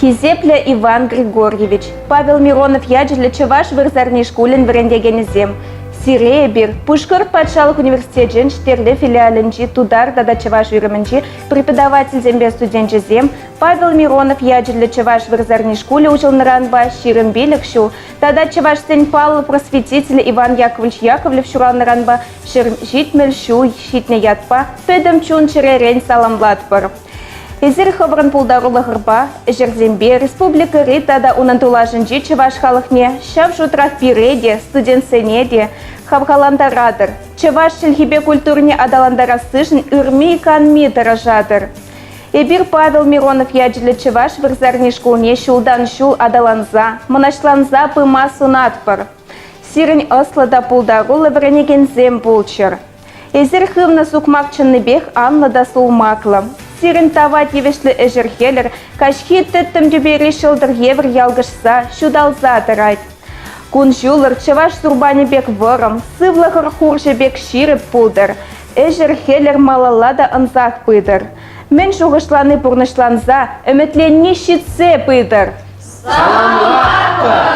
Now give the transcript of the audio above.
Хисеплӗ Иван Григорьевич, Павел Миронов ячӗллӗ Чӑваш вырсарни шкулӗн вӗрентекенӗсем, сире эпир Пушкӑрт патшалӑх университечӗн Ҫтерлӗ филиалӗнчи тутар тата чӑваш уйрӑмӗнчи преподавательсемпе студенчӗсем Павел Миронов ячӗллӗ Чӑваш вырсарни шкулӗ уҫӑлнӑранпа 25 ҫул тата чӑвашсен паллӑ просветителӗ Иван Яковлевич Яковлев ҫуралнӑранпа 170 ҫул ҫитнӗ ятпа пӗтӗм чун-чӗререн саламлатпӑр. Эсир хӑвӑрӑн пултарулӑхӑрпа, ӗҫӗрсемпе республикӑри тата унӑн тулашӗнчи чӑваш халӑхне, ҫав шутрах пире те, студентсене те, хавхалантаратӑр, чӑваш чӗлхипе культурине аталантарассишӗн ырми-канми тӑрӑшатӑр. Эпир Павел Миронов ячӗллӗ Чӑваш вырсарни шкулне ҫултан-ҫул аталанса, мӑнаҫланса пыма сунатпӑр. Сирӗн ӑслӑ та пултаруллӑ вӗренекенсем пулччӑр. Эсир хывнӑ сукмак чӑннипех анлӑ та сулмаклӑ. Сирӗн тава тивӗҫлӗ ӗҫӗр-хӗлӗр каҫхи тӗттӗм тӳпери ҫӑлтӑр евӗр ялкӑшса, ҫуталса тӑрать. Кун-ҫулӑр чӑваш сурпанӗ пек вӑрӑм, сывлӑхӑр хурҫӑ пек ҫирӗп пултӑр, ӗҫӗр-хӗлӗр малалла та ӑнсах пытӑр. Мӗн шухӑшлани пурнӑҫланса, ӗмӗтленни ҫитсе пытӑр. Саламлатпӑр!